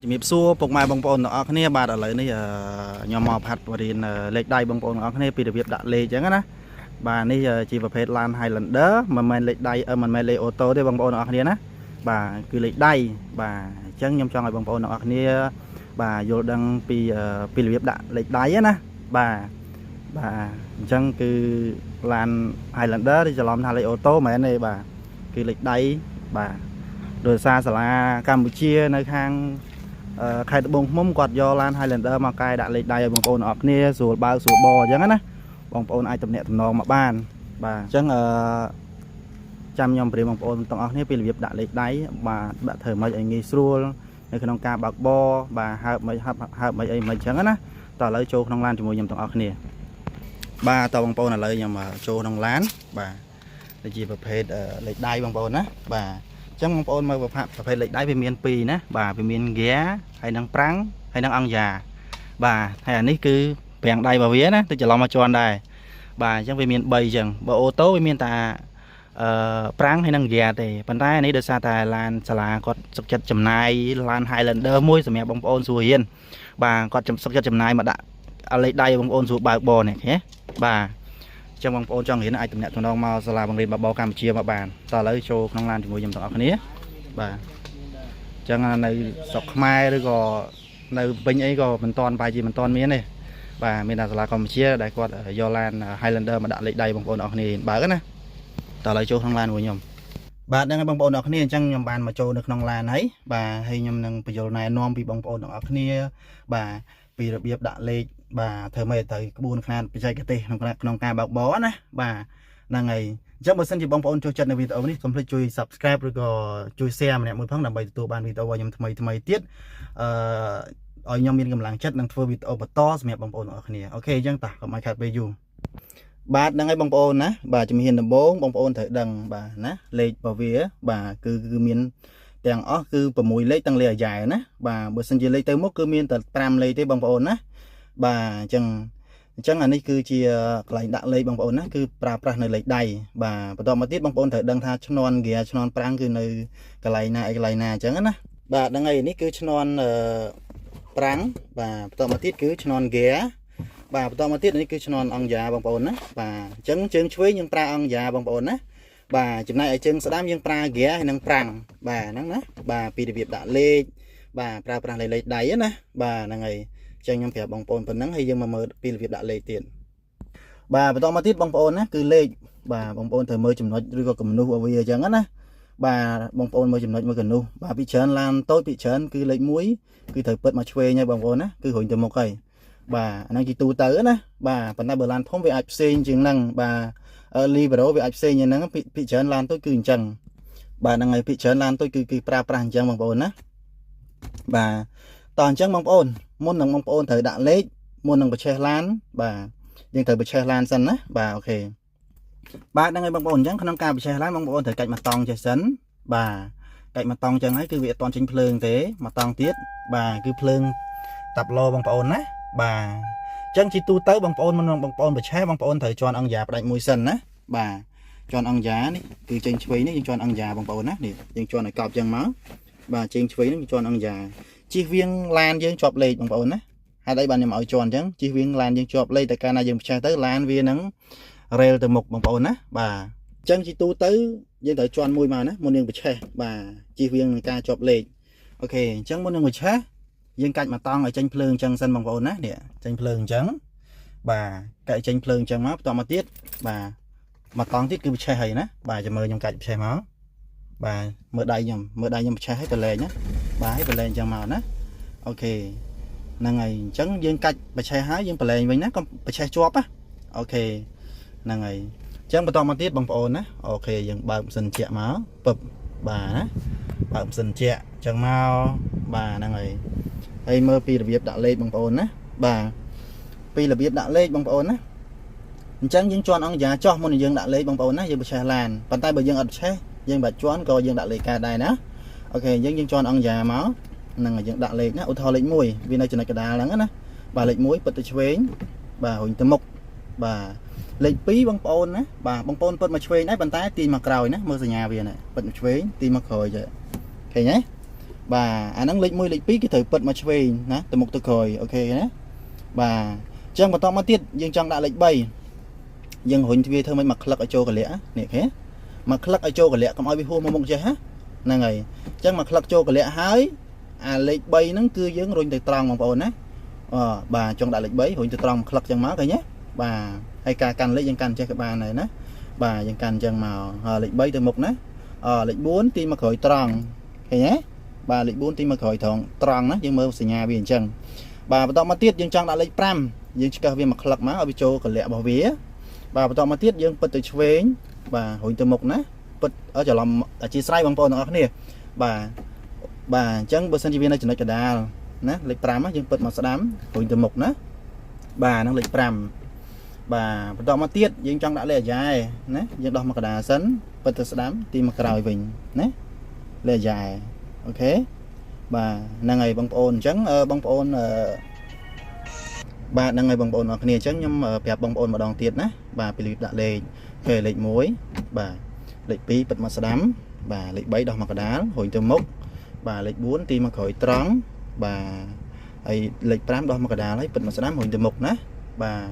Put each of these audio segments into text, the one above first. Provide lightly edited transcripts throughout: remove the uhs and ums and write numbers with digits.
ជំរាបសួរពុកម៉ែបងប្អូនទាំងអស់គ្នាបាទឥឡូវនេះខ្ញុំមកផាត់បរៀនលេខដៃបងប្អូនទាំងអស់គ្នាពីរបៀបដាក់លេខអញ្ចឹងណាបាទនេះជាប្រភេទឡាន Highlander មិនមែនលេខដៃមិនមែនលេខ auto ទេបងប្អូនទាំងអស់គ្នាណាបាទគឺលេខដៃបាទអញ្ចឹងខ្ញុំចង់ឲ្យបងប្អូនទាំងអស់គ្នាបាទយល់ដឹងពីរបៀបដាក់លេខដៃណាបាទបាទអញ្ចឹងគឺឡាន Highlander ឬច្រឡំថាលេខ auto មិនមែនទេបាទគឺលេខដៃបាទដោយសារសាលាកម្ពុជានៅខាង ខេត្តត្បូងឃ្មុំគាត់យកឡាន Highlander មកកែដាក់លេខដៃឲ្យបងប្អូនទាំងអស់គ្នាស្រួលបើកស្រួលបអញ្ចឹងណាបងប្អូនអាចទំនាក់ទំនងមកបានបាទអញ្ចឹងអឺចាំខ្ញុំប្រៀបបងប្អូនទាំងអស់គ្នាពីរបៀបដាក់លេខដៃបាទដាក់ធ្វើម៉េចឲ្យងាយស្រួលនៅក្នុងការបើកបរបាទហើបមិនហើបហើបមិនអីមិនអញ្ចឹងណាតោះឥឡូវចូលក្នុងឡានជាមួយខ្ញុំទាំងអស់គ្នាបាទតោះបងប្អូនឥឡូវខ្ញុំចូលក្នុងឡានបាទនេះជាប្រភេទលេខដៃបងប្អូនណាបាទអញ្ចឹងបងប្អូនមើលប្រភេទលេខដៃវាមានពីរណាបាទវាមានហ្គាហើយនឹងប្រាំងហើយនឹងអង្គយ៉ាបាទហើយអានេះគឺប្រាំងដៃរបស់វាណាទៅច្រឡំមកជាន់ដែរបាទអញ្ចឹងវាមាន3អញ្ចឹងបើ auto វាមានតែប្រាំងហើយនឹងហ្គាទេប៉ុន្តែអានេះដោយសារតែឡានសាលាគាត់សុខចិត្តចំណាយឡាន Highlander មួយសម្រាប់បងប្អូនសួររៀនបាទគាត់សុខចិត្តចំណាយមកដាក់លេខដៃឲ្យបងប្អូនសួរបើកបរនេះឃើញទេបាទអញ្ចឹងបងប្អូនចង់រៀនអាចទំនាក់ទំនងមកសាលាបង្រៀនបបរកម្ពុជាមកបានតោះឥឡូវចូលក្នុងឡានជាមួយខ្ញុំទាំងអស់គ្នាបាទអញ្ចឹងនៅស្រុកខ្មែរឬក៏នៅពេញអីក៏មិនតាន់បែរជាមិនតាន់មានទេបាទមានតែសាលាកម្ពុជាដែលគាត់យកឡាន Highlander មកដាក់លេខដៃបងប្អូនអរគ្នាបើកណាតោះឥឡូវចូលក្នុងឡានមួយខ្ញុំបាទហ្នឹងហើយបងប្អូនអរគ្នាអញ្ចឹងខ្ញុំបានមកចូលនៅក្នុងឡានហើយបាទហើយខ្ញុំនឹងបញ្យល់ណែនាំពីបងប្អូនទាំងអស់គ្នាបាទពីរបៀបដាក់លេខបាទធ្វើម៉េចឲ្យទៅក្បួនខ្នាតបច្ចេកទេសក្នុងក្នុងការបើកបរណាបាទហ្នឹងហើយអញ្ចឹងបើសិនជាបងប្អូនចូលចិត្តនៅវីដេអូនេះកុំភ្លេចជួយ Subscribe ឬក៏ជួយ Share ម្នាក់មួយផងដើម្បីទទួលបានវីដេអូរបស់ខ្ញុំថ្មីថ្មីទៀតអឺឲ្យខ្ញុំមានកម្លាំងចិត្តនឹងធ្វើវីដេអូបន្តសម្រាប់បងប្អូនទាំងអស់គ្នាOK អញ្ចឹងតោះកុំឲ្យខាត់ពេលយូរបាទហ្នឹងហើយបងប្អូនណាបាទជំហានដំបូងបងប្អូនត្រូវដឹងបាទណាលេខរបស់វាបាទគឺមានទាំងអស់គឺ6លេខទាំងលេខអាយ៉ែណាបាទបើសិនជាលេខទៅមុខគឺមានតែ5លេខទេបងប្អូនណាបាទអញ្ចឹងអានេះគឺជាកន្លែងដាក់លេខបងប្អូនណាគឺប្រើប្រាស់នៅលេខដៃបាទបន្តមកទៀតបងប្អូនត្រូវដឹងថាឈ្នាន់ហ្គាឈ្នាន់ប្រាំងគឺនៅកន្លែងណាអីកន្លែងណាអញ្ចឹងណាបាទហ្នឹងហើយនេះគឺឈ្នាន់អឺប្រាំងបាទបន្តមកទៀតគឺឈ្នាន់ហ្គាបាទបន្តមកទៀតនេះគឺឈ្នាន់អង្គយ៉ាបងប្អូនណាបាទអញ្ចឹងជើងឆ្វេងយើងប្រើអង្គយ៉ាបងប្អូនណាបាទចំណែកឯជើងស្ដាំយើងប្រើហ្គាហើយនិងប្រាំងបាទហ្នឹងណាបាទពីរបៀបដាក់លេខបាទប្រើប្រាស់លេខដៃណាបាទហ្នឹងហើយចឹងខ្ញុំប្រាប់បងប្អូនប៉ុណ្ណឹងហើយយើងមកមើលពីរបៀបដាក់លេខទៀតបាទបន្តមកទៀតបងប្អូនណាគឺលេខបាទបងប្អូនត្រូវមើលចំណុចឬក៏គំនូសរបស់វាអញ្ចឹងណាបាទបងប្អូនមើលចំណុចមើលគំនូសបាទពីច្រើនឡានតូចពីច្រើនគឺលេខ1គឺត្រូវពិតមកឆ្វេងហើយបងប្អូនណាគឺរុញទៅមុខហើយបាទអាហ្នឹងជាទូទៅណាបាទប៉ុន្តែបើឡានធំវាអាចផ្សេងជាងហ្នឹងបាទ Libero វាអាចផ្សេងជាងហ្នឹងពីច្រើនឡានតូចគឺអញ្ចឹងបាទហ្នឹងហើយពីច្រើនឡានតូចគឺគឺប្រើប្រាស់អញ្ចឹងបងប្អូនណាបាទតោះអញ្ចឹងបងប្អូនមុននឹងបងប្អូនត្រូវដាក់លេខមុននឹងបញ្ឆេះឡានបាទយើងត្រូវបញ្ឆេះឡានសិនណាបាទ OK បាទហ្នឹងហើយបងប្អូនអញ្ចឹងក្នុងការបញ្ឆេះឡានបងប្អូនត្រូវកាច់មកតង់ចេះសិនបាទកាច់មកតង់អញ្ចឹងហើយគឺវាអត់តន់ចេញភ្លើងទេមកតង់ទៀតបាទគឺភ្លើងតាប់ឡបងប្អូនណាបាទអញ្ចឹងជាទូទៅបងប្អូនមុននឹងបងប្អូនបញ្ឆេះបងប្អូនត្រូវជន់អង្គយ៉ាផ្ដាច់មួយសិនណាបាទជន់អង្គយ៉ានេះគឺចេញឆ្វេងនេះយើងជន់អង្គយ៉ាបងប្អូនណានេះយើងជន់ឲ្យកប់អញ្ចឹងមកបាទចេញឆ្វេងនេះយើងជន់អង្គយ៉ាជិះវៀងឡានយើងជាប់លេខបងប្អូនណាហេតុអីបានខ្ញុំឲ្យជន់អញ្ចឹងជិះវៀងឡានយើងជាប់លេខតែកាលណាយើងផ្ឆេះទៅឡានវានឹងរែលទៅមុខបងប្អូនណាបាទអញ្ចឹងជាទូទៅយើងត្រូវជន់មួយមកណាមុននឹងបញ្ឆេះបាទជិះវៀងនឹងការជាប់លេខ OK អញ្ចឹងមុននឹងបញ្ឆេះយើងកាច់មកតង់ឲ្យចេញភ្លើងអញ្ចឹងសិនបងប្អូនណានេះចេញភ្លើងអញ្ចឹងបាទកាច់ចេញភ្លើងអញ្ចឹងមកបន្តមកទៀតបាទមកតង់ទៀតគឺបញ្ឆេះហើយណាបាទចាំមើលខ្ញុំកាច់បញ្ឆេះមកបាទមើលដៃខ្ញុំមើលដៃខ្ញុំបញ្ឆេះឲ្យប្រឡែងណាបាទឲ្យប្រឡែងអញ្ចឹងមកណា OK ហ្នឹងហើយអញ្ចឹងយើងកាច់បញ្ឆេះហើយយើងប្រឡែងវិញណាកុំបញ្ឆេះជាប់ណា OK ហ្នឹងហើយអញ្ចឹងបន្តមកទៀតបងប្អូនណា OK យើងបើកម៉ាស៊ីនជាក់មកពឹបបាទណាបើកម៉ាស៊ីនជាក់អញ្ចឹងមកបាទហ្នឹងហើយហើយមើលពីរបៀបដាក់លេខបងប្អូនណាបាទពីរបៀបដាក់លេខបងប្អូនណាអញ្ចឹងយើងជន់អង្គយ៉ាចោះមុននឹងយើងដាក់លេខបងប្អូនណាយើងបញ្ឆេះឡានប៉ុន្តែបើយើងអត់បញ្ឆេះយើងបាច់ជន់ក៏យើងដាក់លេខកើតដែរណា OK យើងជន់អង្គយ៉ាមកហ្នឹងហើយយើងដាក់លេខណាឧទាហរណ៍លេខ1វានៅចំណុចកណ្ដាលហ្នឹងណាបាទលេខ1ពិតទៅឆ្វេងបាទរុញទៅមុខបាទលេខ2បងប្អូនណាបាទបងប្អូនពិតមកឆ្វេងដែរប៉ុន្តែទាញមកក្រោយណាមើលសញ្ញាវាណាពិតមកឆ្វេងទាញមកក្រោយចេះឃើញទេ បាទអាហ្នឹងលេខ1លេខ2គេត្រូវពិតមកឆ្វេងណាទៅមុខទៅក្រោយ OK ណាបាទអញ្ចឹងបន្តមកទៀតយើងចង់ដាក់លេខ3យើងរុញទ្វារធ្វើមិនមកក្លឹកឲ្យចូលកលៈនេះគេមកក្លឹកឲ្យចូលកលៈកុំឲ្យវាហួសមកមុខចេះណាហ្នឹងហើយអញ្ចឹងមកក្លឹកចូលកលៈហើយអាលេខ3ហ្នឹងគឺយើងរុញទៅត្រង់បងប្អូនណាអបាទចង់ដាក់លេខ3រុញទៅត្រង់មកក្លឹកចឹងមកឃើញទេបាទហើយការកាន់លេខយើងកាន់ចេះក៏បានដែរណាបាទយើងកាន់ចឹងមកហើយលេខ3ទៅមុខណាអលេខ4ទីមកក្រោយត្រង់ឃើញទេបាទលេខ4ទីមកក្រោយត្រង់ត្រង់ណាយើងមើលសញ្ញាវាអញ្ចឹងបាទបន្តមកទៀតយើងចង់ដាក់លេខ5យើងឆ្កឹះវាមកក្លឹកមកឲ្យវាចូលកលៈរបស់វាបាទបន្តមកទៀតយើងពិតទៅឆ្វេងបាទរុញទៅមុខណាពិតច្រឡំអធិស្ឋានបងប្អូនទាំងអស់គ្នាបាទបាទអញ្ចឹងបើសិនជាវានៅចំណុចកដាលណាលេខ5យើងពិតមកស្ដាំរុញទៅមុខណាបាទហ្នឹងលេខ5បាទបន្តមកទៀតយើងចង់ដាក់លេខអាយ៉ែណាយើងដោះមកកដាលសិនពិតទៅស្ដាំទីមកក្រោយវិញណាលេខអាយ៉ែ OK បាទហ្នឹងហើយបងប្អូនអញ្ចឹងបងប្អូនបាទហ្នឹងហើយបងប្អូនអរគ្នាអញ្ចឹងខ្ញុំប្រាប់បងប្អូនម្ដងទៀតណាបាទពីរបៀបដាក់លេខគេលេខ1បាទលេខ2ពិតមកស្ដាំបាទលេខ3ដោះមកកដាលរុញទៅមុខបាទលេខ4ទីមកក្រោយត្រង់បាទហើយលេខ5ដោះមកកដាលហើយពិតមកស្ដាំរុញទៅមុខណាបាទ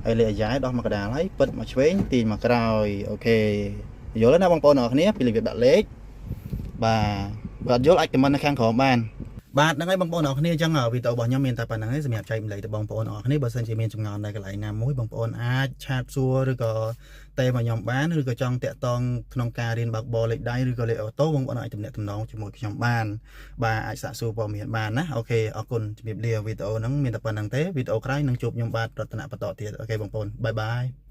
ហើយលេខអាយ៉ែដោះមកកដាលហើយពិតមកឆ្វេងទីមកក្រោយ OK យល់ទេណាបងប្អូនអរគ្នាពីរបៀបដាក់លេខបាទបើអត់យល់អាច comment នៅខាងក្រោមបានបាទហ្នឹងហើយបងប្អូនអរគ្នាអញ្ចឹងវីដេអូរបស់ខ្ញុំមានតែប៉ុណ្្នឹងឯងសម្រាប់ចែកម្លែកទៅបងប្អូនអរគ្នាបើសិនជាមានចម្ងល់នៅកន្លែងណាមួយបងប្អូនអាច chat សួរឬក៏តេមកខ្ញុំបានឬក៏ចង់តាក់ទងក្នុងការរៀនបើកបរលេខដៃឬក៏លេខអូតូបងប្អូនអាចទំនាក់ទំនងជាមួយខ្ញុំបានបាទអាចសាកសួរព័ត៌មានបានណា OK អរគុណជំរាបលាវីដេអូហ្នឹងមានតែប៉ុណ្្នឹងទេវីដេអូក្រោយនឹងជួបខ្ញុំបាទរតនៈបន្តទៀត OK បងប្អូន bye bye.